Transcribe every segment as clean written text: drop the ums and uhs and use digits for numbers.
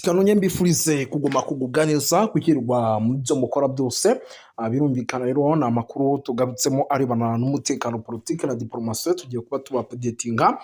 Kanonye mbifurize kuguma kugubwa neza, gukirwa mu byo mukora byose. Birumvikana rero ni amakuru tugarutsemo arebana n'umutekano, politiki na diporomasi. Tugiye kuba tubaupdatinga,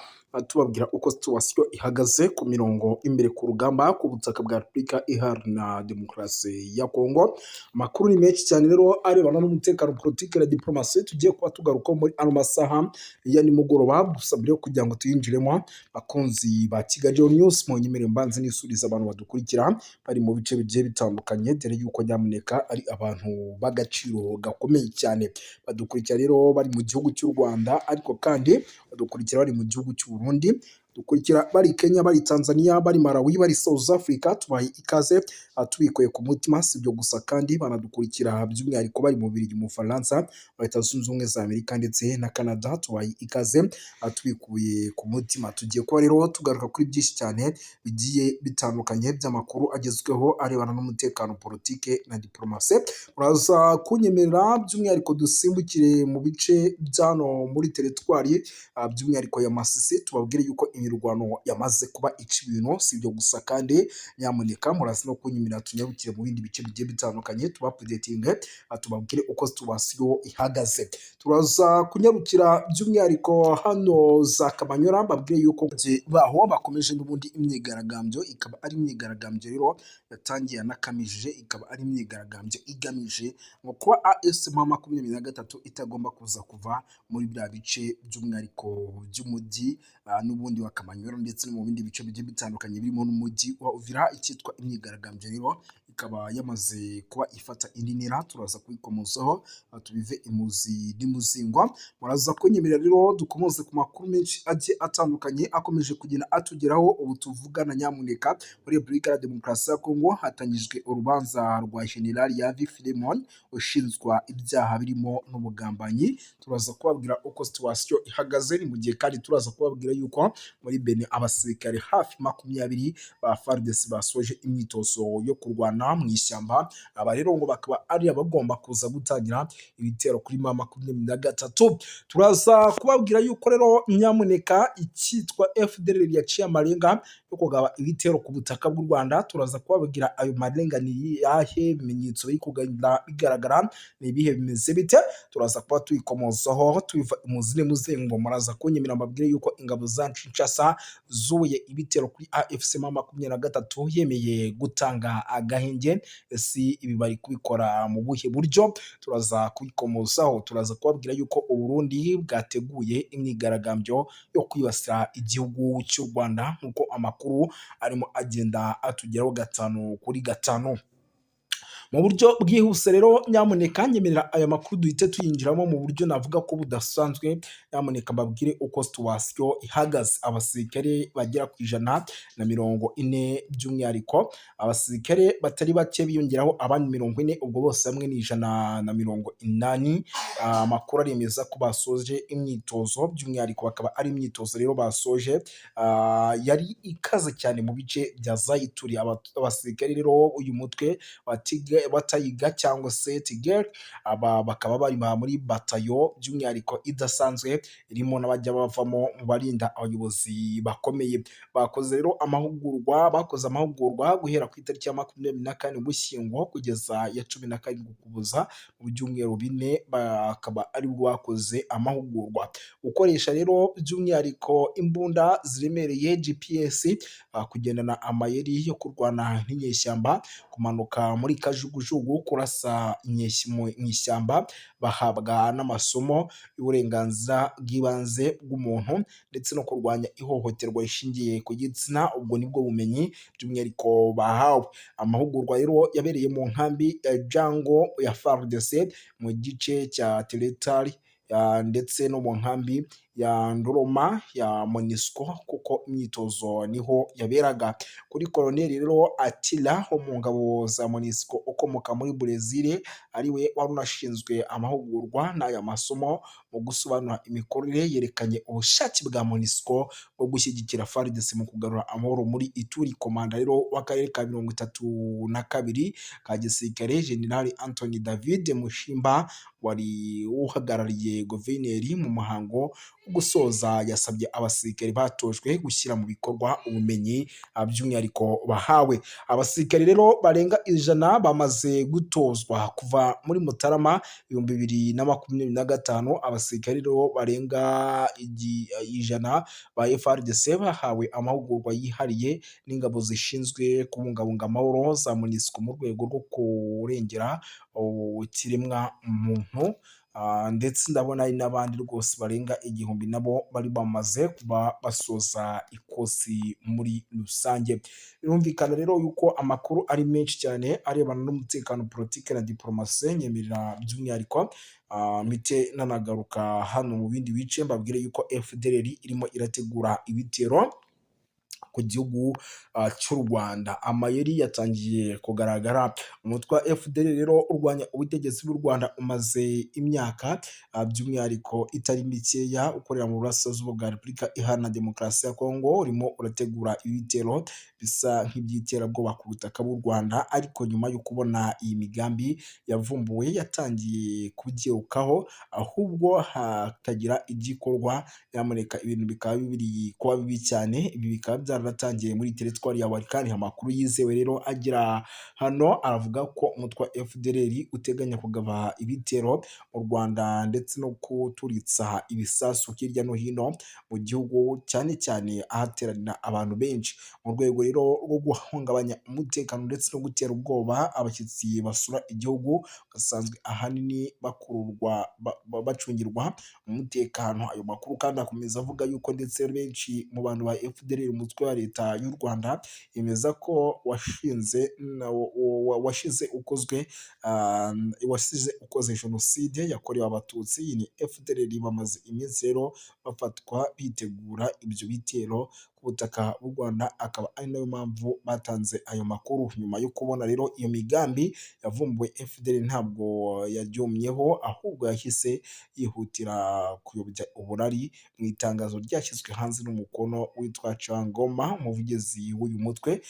tubabwira uko situation ihagaze ku mirongo imbere ku rugamba ku butaka bwa Repubulika Iharanira Demokarasi ya Kongo. Amakuru ni menshi cyane rero arebana n'umutekano, politiki na diporomasi tugiye kuba tugarukaho muri ano masaha ya nimugoroba. Gusa mbere yo kugira ngo tuyinjiremo, bakunzi ba Kigali News, munyemerere mbanze nisuriza abantu badukurikira bari mu bice bigiye bitandukanye, dore yuko nyamuneka ari abantu b'agaciro gakomeye cyane. Badukurikira rero bari mu gihugu cy'u Rwanda, ariko kandi badukurikira bari mu gihugu cy'u Burundi, dukurikira bari Kenya, bari Tanzania, bari Malawi, bari South Africa. Tubaye ikaze tubikuye ku mutima. Si ibyo gusa kandi, banadukurikira by'umwihariko bari mu Bubiligi, mu Bufaransa, Leta Zunze Ubumwe za Amerika ndetse na Canada. Tubaye ikaze tubikuye ku mutima. Tugiye kuba rero tugaruka kuri byinshi cyane bigiye bitandukanye by'amakuru agezweho arebana n'umutekano, politike na diporomasi. Muraza kunyemerera by'umwihariko dusimbukire mu bice by'hano muri teritwari by'umwihariko ya Masisi, tubabwire yuko imirwano yamaze kuba ica ibintu. Si ibyo gusa kandi, nyamuneka muraza no kunyemerera tunyarukire mu bindi bice bigiye bitandukanye, tubaupdatinge, tubabwire uko situation ihagaze. Turaza kunyarukira by'umwihariko hano za Kamanyola, mbabwire yuko baho bakomeje n'ubundi imyigaragambyo, ikaba ari imyigaragambyo rero yatangiye yanakamije, ikaba ari imyigaragambyo igamije ngo kuba AFC M23 itagomba kuza kuva muri biriya bice by'umwihariko by'umujyi n'ubundi wa Kamanyola ndetse no mu bindi bice bigiye bitandukanye birimo n'umujyi wa Uvira. Icyitwa imyigaragambyo rero ikaba yamaze kuba ifata indi ntera, turaza kubikomozaho tubive imuzi n'imuzingwa. Muraza kunyemerera rero dukomoze ku makuru menshi agiye atandukanye akomeje kugenda atugeraho ubu tuvugana. Nyamuneka, muri Repubulika ya Demokarasi ya Kongo hatangijwe urubanza rwa General Yavi Philemon ushinjwa ibyaha birimo n'ubugambanyi. Turaza kubabwira uko situation ihagaze. Ni mu gihe kandi turaza kubabwira yuko muri Benin abasirikare hafi 20 ba FARDC basoje imyitozo yo kurwana mu ishyamba. Aba rero ngo bakaba ari abagomba kuza gutangira ibitero kuri M23. Turaza kubabwira yuko rero nyamuneka icyitwa FDLR yaciye amarenga yo kugaba ibitero ku butaka bw'u Rwanda. Turaza kubabwira ayo marenga ni yahe, ibimenyetso biri kugenda bigaragara ni ibihe, bimeze bite? Turaza kuba tuyikomozaho tubiva imuzi n'umuzingo. Muraza kunyemerera mbabwire yuko ingabo za Kinshasa zubuye ibitero kuri AFC M23 yemeye gutanga agahenge. Si ibi bari kubikora mu buhe buryo? Turaza kubikomozaho. Turaza kubabwira yuko Uburundi bwateguye imyigaragambyo yo kwibasira igihugu cy'u Rwanda, nk'uko amakuru arimo agenda atugeraho gatanu kuri gatanu mu buryo bwihuse. Rero nyamuneka nyemerera aya makuru duhite tuyinjiramo mu buryo navuga ko budasanzwe. Nyamuneka mbabwire uko situation ihagaze. Abasirikare bagera ku 140, by'umwihariko abasirikare batari bake biyongeraho abandi 40, ubwo bose hamwe ni 180. Amakuru aremeza ko basoje imyitozo, by'umwihariko bakaba ari imyitozo rero basoje yari ikaze cyane mu bice bya za Ituri. Abasirikare rero uyu mutwe wa Tayiga cyangwa se Tiger, aba bakaba bari muri batayo by'umwihariko idasanzwe irimo n'abajya bavamo mu barinda abayobozi bakomeye. Bakoze rero amahugurwa, bakoze amahugurwa guhera ku itariki ya 24 Ugushyingo kugeza ya 17 Ukuboza, mu byumweru 4 bakaba aribwo bakoze amahugurwa. Gukoresha rero by'umwihariko imbunda ziremereye, GPS, kugendana amayeri yo kurwana n'inyeshyamba, kumanuka muri kajugujugu, kurasa mu ishyamba, bahabwa n'amasomo y'uburenganzira bw'ibanze bw'umuntu ndetse no kurwanya ihohoterwa rishingiye ku gitsina. Ubwo nibwo bumenyi by'umwihariko bahawe. Amahugurwa rero yabereye mu nkambi ya Jango ya FARDC mu gice cya Teritwari ndetse no mu nkambi ya Ndoroma ya MONUSCO, kuko imyitozo niho yaberaga. Kuri Koloneli rero Atila wo mu ngabo za MONUSCO ukomoka muri Brezil, ariwe wari unashinzwe amahugurwa n'aya masomo, mu gusobanura imikorere yerekanye ubushake bwa MONUSCO bwo gushyigikira FARDC mu kugarura amahoro muri Ituri. Komanda rero w'akarere ka 32 ka gisirikare, General Anthony David Mushimba, wari uhagarariye guverineri mu muhango wo Mu gusoza, yasabye abasirikare batojwe gushyira mu bikorwa ubumenyi by'umwihariko bahawe. Abasirikare rero barenga 100 bamaze gutozwa kuva muri Mutarama 2025. Abasirikare rero barenga 100 ba FARDC bahawe amahugurwa yihariye n'ingabo zishinzwe kubungabunga amahoro za MONUSCO mu rwego rwo kurengera ikiremwa muntu, ndetse ndabona hari n'abandi rwose barenga 1000 nabo bari bamaze kuba basoza ikosi muri rusange. Birumvikana rero yuko amakuru ari menshi cyane arebana n'umutekano, politiki na diporomasi. Nyemerera by'umwihariko mpite nanagaruka hano mu bindi bice, mbabwire yuko FDLR irimo irategura ibitero ku gihugu cy'u Rwanda. Amayeri yatangiye kugaragara. Umutwe wa FDLR rero urwanya ubutegetsi bw'u Rwanda umaze imyaka by'umwihariko itari mikeya ukorera mu burasirazuba bwa Repubulika Iharanira Demokarasi ya Kongo, urimo urategura ibitero bisa nk'iby'iterabwoba ku butaka bw'u Rwanda. Ariko nyuma yo kubona iyi migambi yavumbuwe, yatangiye kubyirukaho, ahubwo hakagira igikorwa, nyamuneka ibintu bikaba biri kuba bibi cyane. Ibi bikaba byaratangiye muri teritwari ya Walikale. Amakuru yizewe rero agira hano aravuga ko umutwe wa FDLR uteganya kugaba ibitero mu Rwanda ndetse no kuturitsa ibisasu hirya no hino mu gihugu, cyane cyane ahateranira abantu benshi, mu rwego rero rwo guhungabanya umutekano ndetse no gutera ubwoba abashyitsi basura igihugu basanzwe ahanini bakururwa bacungirwa umutekano. Ayo makuru kandi akomeza avuga yuko ndetse benshi mu bantu ba FDLR, umutwe wa leta y'u Rwanda yemeza ko washinze washize ukozwe wasize ukoze jenoside yakorewe Abatutsi, iyi ni FDLR, bamaze iminsi rero bafatwa bitegura ibyo bitero ku butaka bw'u Rwanda, akaba ari nayo mpamvu batanze ayo makuru. Nyuma yo kubona rero iyo migambi yavumbuwe, FDLR ntabwo yaryumyeho, ahubwo yahise yihutira kuyobya uburari. Mu itangazo ryashyizwe hanze n'umukono witwa Cangoma, umuvugizi w'uyu mutwe,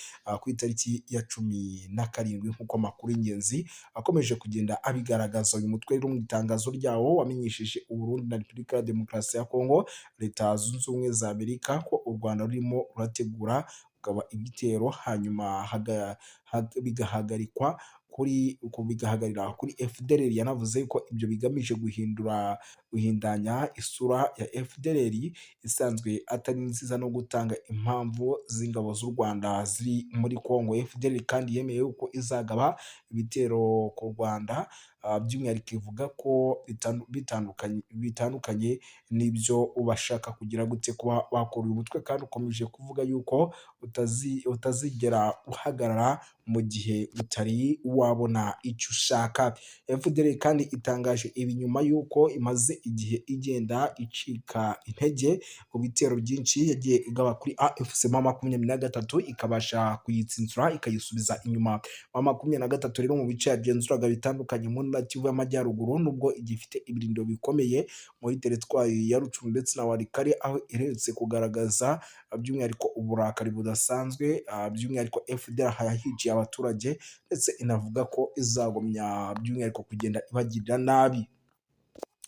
ku itariki ya 17, nk'uko amakuru y'ingenzi akomeje kugenda abigaragaza, uyu mutwe rero mu itangazo ryawo wamenyesheje u Burundi na Repubulika ya Demokarasi ya Kongo, Leta Zunze Ubumwe za Amerika ko u Rwanda rurimo rurategura kugaba ibitero, hanyuma bigahagarikwa kuri bigahagarira kuri FDLR. Yanavuze ko ibyo bigamije guhindura guhindanya isura ya FDLR isanzwe atari nziza no gutanga impamvu z'ingabo z'u Rwanda ziri muri Kongo. FDLR kandi yemeye ko izagaba ibitero ku Rwanda, by'umwihariko ivuga ko bitandukanye n'ibyo bashaka kugira gute kuba bakora. Uyu mutwe kandi ukomeje kuvuga yuko utazigera uhagarara mu gihe utari wabona icyo ushaka. FDLR kandi itangaje ibi nyuma y'uko imaze igihe igenda icika intege mu bitero byinshi yagiye igaba kuri AFC M23, ikabasha kuyitsinzura ikayisubiza inyuma. M23 rero mu bice yagenzuraga bitandukanye mu ntara Kivu y'Amajyaruguru, nubwo igifite ibirindiro bikomeye muri teritwari ya Rutshuru ndetse na Walikale, aho iherutse kugaragaza by'umwihariko uburakari budasanzwe, by'umwihariko FDLR yahiciye abaturage, ndetse inavuga ko izagumya by'umwihariko kugenda ibagirira nabi.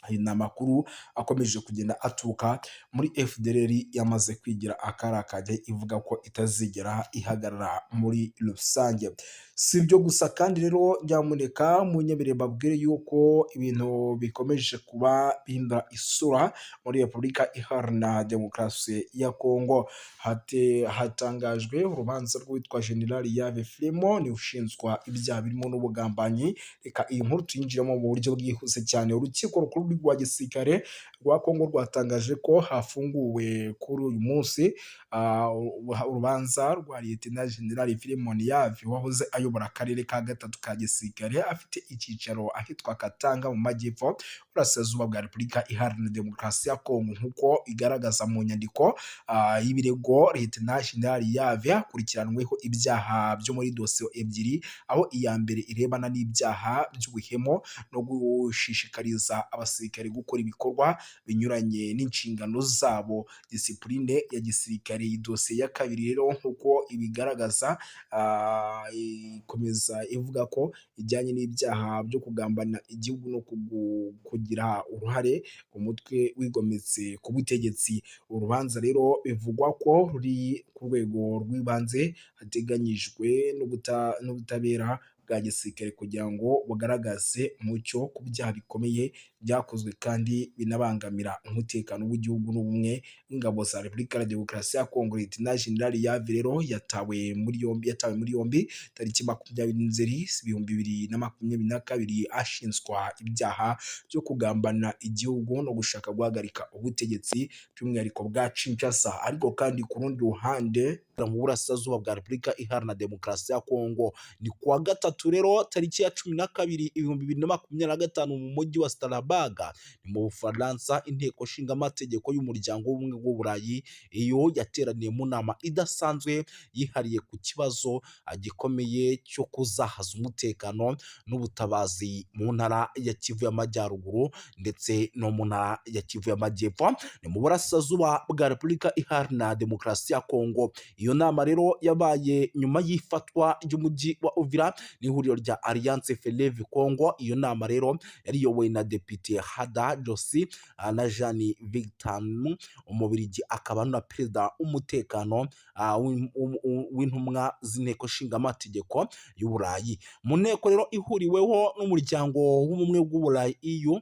Ayo ni amakuru akomeje kugenda aturuka muri FDLR yamaze kwigira akarakajya, ivuga ko itazigera ihagarara muri rusange. Si ibyo gusa kandi rero, nyamuneka munyemerere mbabwire yuko ibintu bikomeje kuba bihindura isura muri Repubulika Iharanira Demokarasi ya Kongo. Hatangajwe urubanza rw'uwitwa General Yave Filimo, ni ushinjwa ibyaha birimo n'ubugambanyi. Reka iyi nkuru tuyinjiremo mu buryo bwihuse cyane. Urukiko rukuru rwa gisirikare rwa Kongo rwatangaje ko hafunguwe kuri uyu munsi urubanza rwa Lieutenant General Philemon Yavi, wahoze ayobora akarere ka gatatu ka gisirikare, afite icyicaro ahitwa Katanga mu majyepfo burasirazuba bwa Repubulika Iharanira Demokarasi ya Kongo. Nk'uko igaragaza mu nyandiko y'ibirego, Lieutenant General Yavi akurikiranweho ibyaha byo muri dosiye ebyiri, aho iya mbere irebana n'ibyaha by'ubuhemu no gushishikariza abasirikare gisirikare gukora ibikorwa binyuranye n'inshingano zabo, discipline ya gisirikare. Iyi dosiye ya kabiri rero, nk'uko ibigaragaza, ikomeza ivuga ko ijyanye n'ibyaha byo kugambana igihugu no kugira uruhare umutwe wigometse ku butegetsi. Urubanza rero bivugwa ko ruri ku rwego rw'ibanze, hateganyijwe n'ubutabera bwa gisirikare kugira ngo bugaragaze umucyo ku byaha bikomeye byakozwe kandi binabangamira umutekano w'igihugu n'ubumwe bw'ingabo za Repubulika ya Demokarasi ya Kongo. Lieutenant General Yav rero yatawe muri yombi tariki 20 Nzeri 2022, ashinjwa ibyaha byo kugambana igihugu no gushaka guhagarika ubutegetsi, by'umwihariko bwa Kinshasa. Ariko kandi ku rundi ruhande, mu burasirazuba bwa Repubulika Iharanira Demokarasi ya Kongo, ni kuwa gatatu rero tariki ya 12 2025, mu mujyi wa Strasbourg, ni mu Bufaransa, inteko nshingamategeko y'Umuryango w'Ubumwe bw'Uburayi iyo yateraniye mu nama idasanzwe yihariye ku kibazo gikomeye cyo kuzahaza umutekano n'ubutabazi mu ntara ya Kivu y'Amajyaruguru ndetse no mu ntara ya Kivu y'Amajyepfo, ni mu burasirazuba bwa Repubulika Iharanira Demokarasi ya Kongo. Iyo nama rero yabaye nyuma y'ifatwa ry'umujyi wa Uvira n'ihuriro rya Alliance Fleuve Congo. Iyo nama rero yari iyobowe na Depite Hada Josi na Jean Victor, Umubirigi akaba na perezida w'umutekano w'intumwa z'inteko nshingamategeko y'Uburayi. Mu nteko rero ihuriweho n'Umuryango w'Ubumwe bw'Uburayi EU,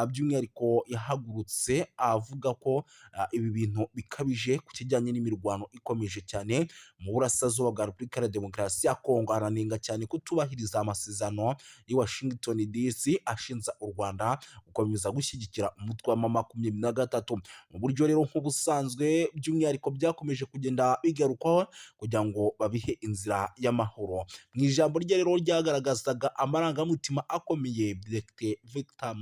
by'umwihariko yahagurutse avuga ko ibi bintu bikabije ku kijyanye n'imirwano ikomeje cyane mu burasirazuba bwa Repubulika ya Demokarasi ya Kongo, aranenga cyane kutubahiriza amasezerano y'i Washington DC ashinja u Rwanda gukomeza gushyigikira umutwe wa M23 mu buryo rero nk'ubusanzwe, by'umwihariko byakomeje kugenda bigarukwaho kugira ngo babihe inzira y'amahoro. Mu ijambo rye rero ryagaragazaga amarangamutima akomeye, Dr Victor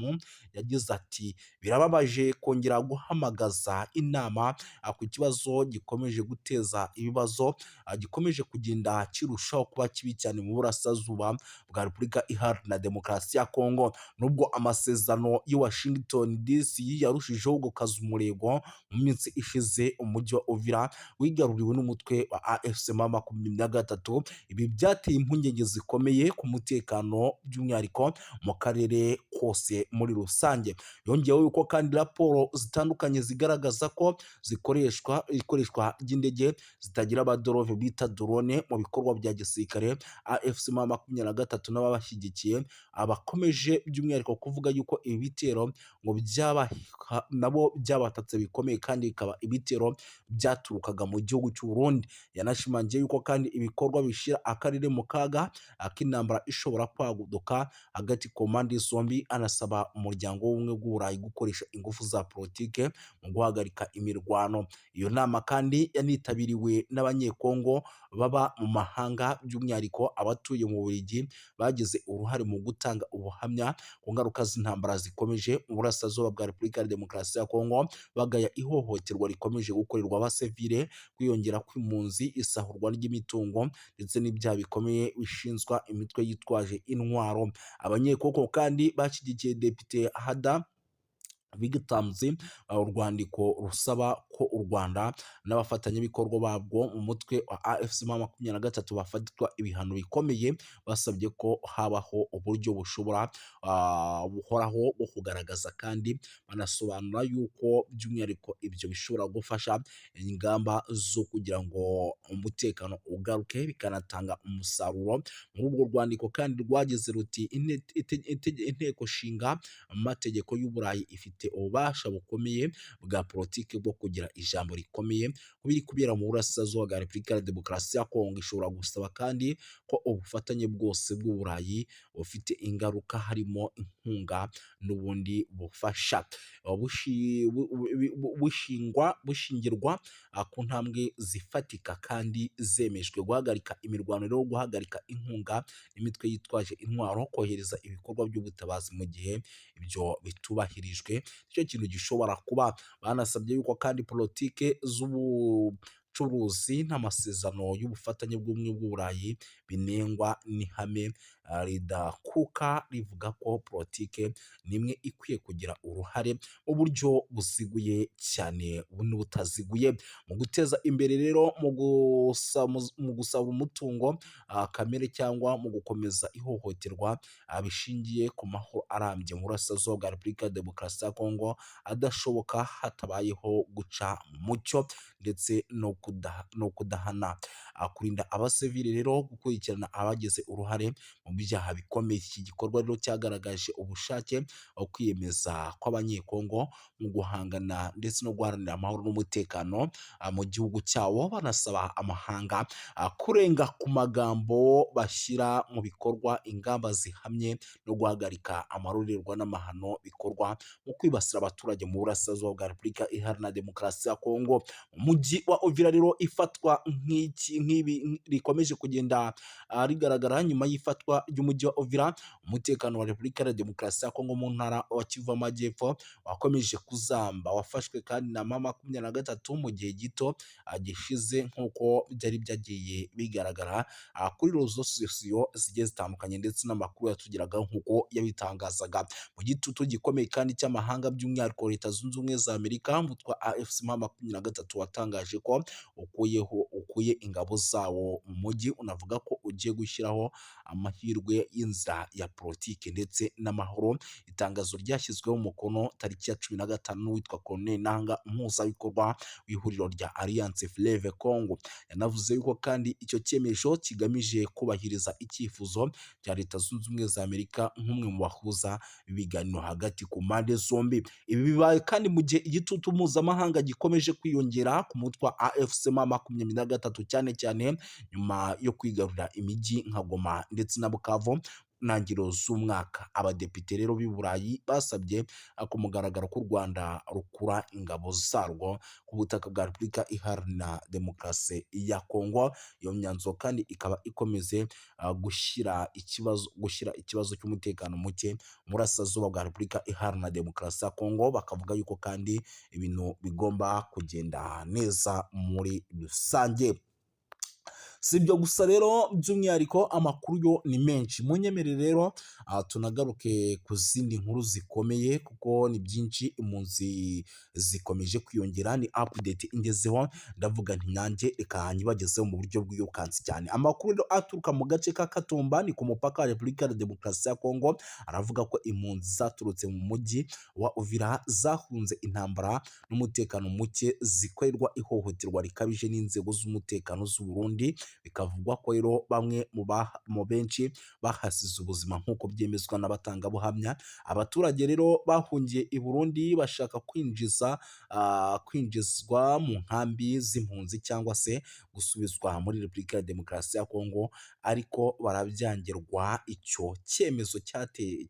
yagize ati: "Birababaje kongera guhamagaza inama ku kibazo gikomeje guteza ibibazo, gikomeje kugenda kirushaho kuba kibi cyane mu burasirazuba bwa Repubulika Iharanira Demokarasi ya Kongo. Nubwo amasezerano y'i Washington DC yarushijeho gukaza umurego, mu minsi ishize umujyi wa Uvira wigaruriwe n'umutwe wa AFC M23. Ibi byateye impungenge zikomeye ku mutekano, by'umwihariko mu karere kose muri rusange." Yongeyeho yuko kandi raporo zitandukanye zigaragaza ko zikoreshwa ikoreshwa ry'indege zitagira abaderove bita drone mu bikorwa bya gisirikare. AFC M23 n'ababashyigikiye abakomeje by'umwihariko kuvuga yuko ibi bitero ngo byaba nabo byabatatse bikomeye, kandi bikaba ibitero byaturukaga mu gihugu cy'u Burundi. Yanashimangiye yuko kandi ibikorwa bishyira akarere mu kaga k'intambara ishobora kwaduka hagati ku mpande zombi, anasaba Umuryango w'Ubumwe bw'Uburayi gukoresha ingufu za politike mu guhagarika imirwano. Iyo nama kandi yanitabiriwe n'Abanyekongo baba mu mahanga, by'umwihariko abatuye mu Bubiligi, bagize uruhare mu gutanga ubuhamya ku ngaruka z'intambara zikomeje mu burasirazuba bwa Repubulika ya Demokarasi ya Kongo, bagaya ihohoterwa rikomeje gukorerwa abasivile, kwiyongera kw'impunzi, isahurwa ry'imitungo ndetse n'ibyaha bikomeye bishinzwa imitwe yitwaje intwaro. Abanyekongo kandi bashyigikiye Depite Hada Vigtamzi urwandiko rusaba ko u Rwanda n'abafatanyabikorwa babwo mu mutwe wa AFC M23 bafatirwa ibihano bikomeye. Basabye ko habaho uburyo bushobora buhoraho bwo kugaragaza, kandi banasobanura yuko by'umwihariko ibyo bishobora gufasha ingamba zo kugira ngo umutekano ugaruke, bikanatanga umusaruro. Muri urwo rwandiko kandi rwagize ruti: "Inteko nshinga amategeko y'Uburayi ifite ububasha bukomeye bwa politiki bwo kugira ijambo rikomeye ku biri kubera mu burasirazuba bwa Repubulika ya Demokarasi ya Kongo. Ishobora gusaba kandi ko ubufatanye bwose bw'Uburayi bufite ingaruka, harimo inkunga n'ubundi bufasha, bushingirwa ku ntambwe zifatika kandi zemejwe: guhagarika imirwano rero, guhagarika inkunga n'imitwe yitwaje intwaro, kohereza ibikorwa by'ubutabazi. Mu gihe ibyo bitubahirijwe, nicyo kintu gishobora kuba." Banasabye yuko kandi politike z'ubu c'ubucuruzi n'amasezerano y'ubufatanye bw'ubumwe bw'Uburayi binengwa n'ihame ridakuka rivuga ko politike nimwe ikwiye kugira uruhare mu buryo buziguye cyane n'ubutaziguye mu guteza imbere rero mu gusaba umutungo kamere cyangwa mu gukomeza ihohoterwa bishingiye ku mahoro arambye mu burasirazuba bwa Repubulika ya Demokarasi ya Kongo adashoboka hatabayeho guca mucyo ndetse no kudahana, kurinda abasivili rero, gukurikirana abagize uruhare mu byaha bikomeye. Iki gikorwa rero cyagaragaje ubushake, kwiyemeza kw'Abanyekongo mu guhangana ndetse no guharanira amahoro n'umutekano mu gihugu cyabo, banasaba amahanga kurenga ku magambo bashyira mu bikorwa ingamba zihamye no guhagarika amarorerwa n'amahano bikorwa mu kwibasira abaturage mu burasirazuba bwa Repubulika Iharanira Demokarasi ya Kongo. Umujyi wa Uvira rero ifatwa nk'iki nk'ibi rikomeje kugenda rigaragara nyuma y'ifatwa ry'umujyi wa Uvira. Umutekano wa Repubulika Iharanira Demokarasi ya Kongo mu ntara wa Kivu Amajyepfo wakomeje kuzamba, wafashwe kandi na M23 mu gihe gito gishize nk'uko byari byagiye bigaragara kuri rezo sosiyo zigiye zitandukanye ndetse n'amakuru yatugeraga nk'uko yabitangazaga. Mu gitutu gikomeye kandi cy'amahanga, by'umwihariko Leta Zunze Ubumwe za Amerika, umutwe wa AFC M23 watangaje ko ukuye ingabo zawo mu mujyi, unavuga ko ugiye gushyiraho amahirwe y'inzira ya politiki ndetse n'amahoro. Itangazo ryashyizweho umukono tariki ya 15 n'uwitwa Colonel Nanga, umuhuzabikorwa w'ihuriro rya Alliance Fleuve Congo. Yanavuze yuko kandi icyo cyemezo kigamije kubahiriza icyifuzo cya Leta Zunze Ubumwe za Amerika nk'umwe mu bahuza ibiganiro hagati ku mpande zombi. Ibi bibaye kandi mu gihe igitutu mpuzamahanga gikomeje kwiyongera ku mutwe wa AFC M23, cyane cyane nyuma yo kwigarurira imijyi nka Goma ndetse na Bukavu ntangiriro z'umwaka. Abadepite rero b'i Burayi basabye ku mugaragaro ko u Rwanda rukura ingabo zarwo ku butaka bwa Repubulika Iharanira Demokarasi ya Kongo. Iyo myanzuro kandi ikaba ikomeze gushyira ikibazo cy'umutekano muke mu burasirazuba bwa Repubulika Iharanira Demokarasi ya Kongo, bakavuga yuko kandi ibintu bigomba kugenda neza muri rusange. Si ibyo gusa rero, by'umwihariko amakuru yo ni menshi. Munyemerere rero tunagaruke ku zindi nkuru zikomeye kuko ni byinshi, impunzi zikomeje kwiyongera. Ni update ingezeho, ndavuga nti nanjye reka nyibagezeho mu buryo bwirukansi cyane. Amakuru rero aturuka mu gace ka Katumba, ni ku mupaka wa Repubulika ya Demokarasi ya Kongo, aravuga ko impunzi zaturutse mu mujyi wa Uvira zahunze intambara n'umutekano muke, zikorerwa ihohoterwa rikabije n'inzego z'umutekano z'u Burundi. Bikavugwa ko rero bamwe mu benshi bahasize ubuzima nk'uko byemezwa n'abatangabuhamya. Abaturage rero bahungiye i Burundi bashaka kwinjizwa mu nkambi z'impunzi cyangwa se gusubizwa muri Repubulika ya Demokarasi ya Kongo, ariko barabyangirwa. Icyo cyemezo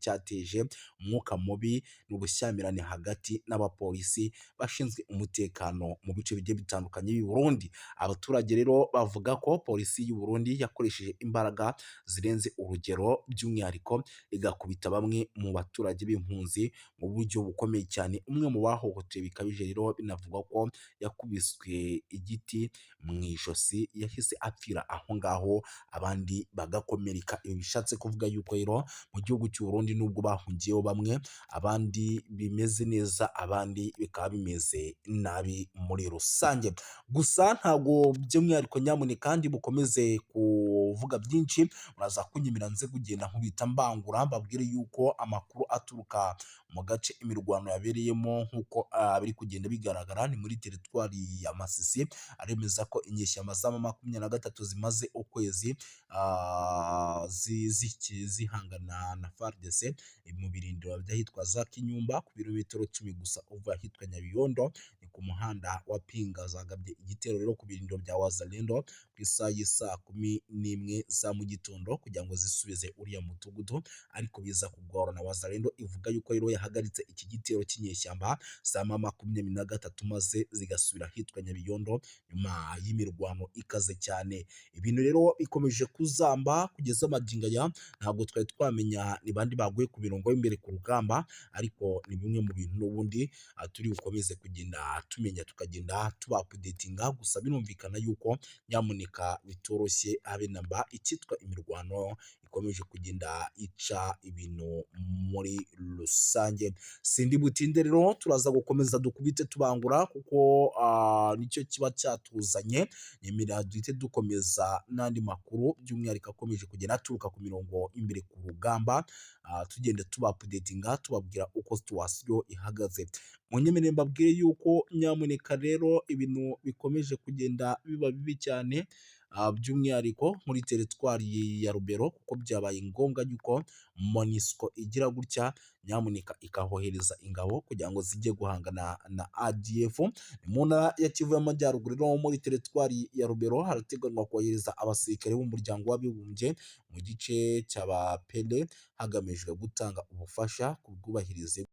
cyateje umwuka mubi n'ubushyamirane hagati n'abapolisi bashinzwe umutekano mu bice bigiye bitandukanye by'i Burundi. Abaturage rero bavuga ko polisi y'u Burundi yakoresheje imbaraga zirenze urugero, by'umwihariko igakubita bamwe mu baturage b'impunzi mu buryo bukomeye cyane. Umwe mu bahohotewe bikabije rero binavugwa ko yakubiswe igiti mu ijosi, yahise apfira aho ngaho, abandi bagakomereka. Ibi bishatse kuvuga yuko rero mu gihugu cy'u Burundi nubwo bahungiyeho bamwe, abandi bimeze neza, abandi bikaba bimeze nabi muri rusange. Gusa ntabwo by'umwihariko nyamuneka kandi mukomeze kuvuga byinshi, muraza kunyemera nze kugenda nkubita mbangura mbabwire yuko amakuru aturuka mu gace imirwano yabereyemo nk'uko biri kugenda bigaragara ni muri teritwari ya Masisi, aremeza ko inyeshyamba za M23 zimaze ukwezi zihangana na FARDC mu birindiro by'ahitwa za Kinyumba ku birometero 10 gusa uva ahitwa Nyabiyondo, ni ku muhanda wa Pinga. Zagabye igitero rero ku birindiro bya Wazalendo ku isaha y'isaa 11 za mu gitondo kugira ngo zisubize uriya mudugudu, ariko biza kugorana. Wazalendo ivuga yuko rero yahagaritse iki gitero cy'inyeshyamba za M23 maze zigasubira ahitwa Nyabiyondo nyuma y'imirwano ikaze cyane. Ibintu rero bikomeje kuzamba kugeza magingo aya, ntabwo twari twamenya ni bandi baguye ku mirongo y'imbere ku rugamba, ariko ni bimwe mu bintu n'ubundi turi bukomeze kugenda tumenya tukagenda tubaupdatinga. Gusa birumvikana yuko nyamuneka bitoroshye habe namba, icyitwa imirwano ikomeje kugenda ica ibintu muri rusange. Sindi butinde rero, turaza gukomeza dukubite tubangura kuko nicyo kiba cyatuzanye. Nyemerera duhite dukomeza n'andi makuru, by'umwihariko akomeje kugenda aturuka ku mirongo imbere ku rugamba, tugenda tubaupdatinga, tubabwira uko situation ihagaze. Munyemerere mbabwire yuko nyamuneka rero ibintu bikomeje kugenda biba bibi cyane, by'umwihariko muri teritwari ya Rubero, kuko byabaye ngombwa yuko MONUSCO igira gutya nyamuneka ikahohereza ingabo kugira ngo zijye guhangana na ADF. Ni mu ntara ya Kivu y'Amajyaruguru rero, muri teritwari ya Rubero harateganywa kohereza abasirikare b'umuryango w'abibumbye mu gice cy'Abapele, hagamijwe gutanga ubufasha ku bwubahirize.